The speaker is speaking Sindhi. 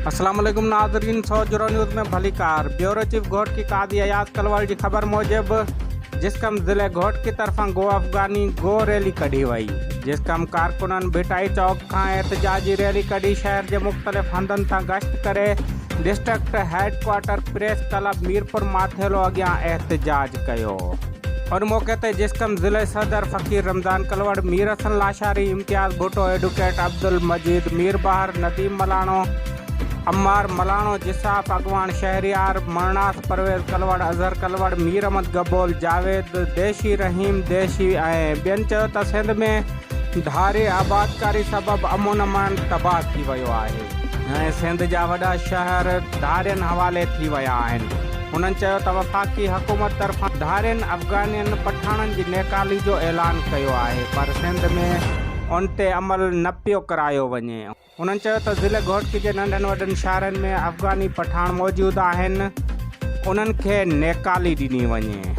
اسلام عليڪم ناظرين سوجهرو نيوز ۾ ڀليڪار بيورو چيف گهوٽڪي قاضي اياز ڪلوڙ جي خبر موجب جسقم ضلعي گهوٽڪي طرفان گو افغاني گو ريلي ڪڍي وئي جسقم ڪارڪنن ڀٽائي چوڪ کان احتجاجي ريلي ڪڍي شهر جي مختلف هنڌن تان گشت ڪري district headquarter press club Mirpur Mathelo اڳيان احتجاج ڪيو. ان موقعي تي جسقم ضلعي صدر فقير رمضان ڪلوڙ، مير حسن لاشاري، امتياز ڀٽو، ايڊوڪيٽ عبدالمجيد ميربحر، نديم ملاڻو، عمار ملاڻو، جساف اڳواڻ شهريار مرڻاس، پرويز ڪلوڙ، اظهر ڪلوڙ، مير احمد گبول، جاويد ديشي، رحيم ديشي ۽ ٻين چيو ته سنڌ ۾ ڌاري آبادڪاري سبب امن امان تباهه ٿي ويو آهي ۽ سنڌ جا وڏا شهر ڌارين حوالي ٿي ويا آهن. هنن چيو ته وفاقي حڪومت طرفان ڌارين افغانين پٺاڻن جي نيڪالي جو اعلان ڪيو آهي پر سنڌ ۾ ان تي عمل نه پيو ڪرايو وڃي. هنن چيو ته ضلعي گهوٽڪي جي ننڍن وڏن شهرن ۾ افغاني پٺاڻ موجود آهن انهن کي نيڪالي ڏني وڃي.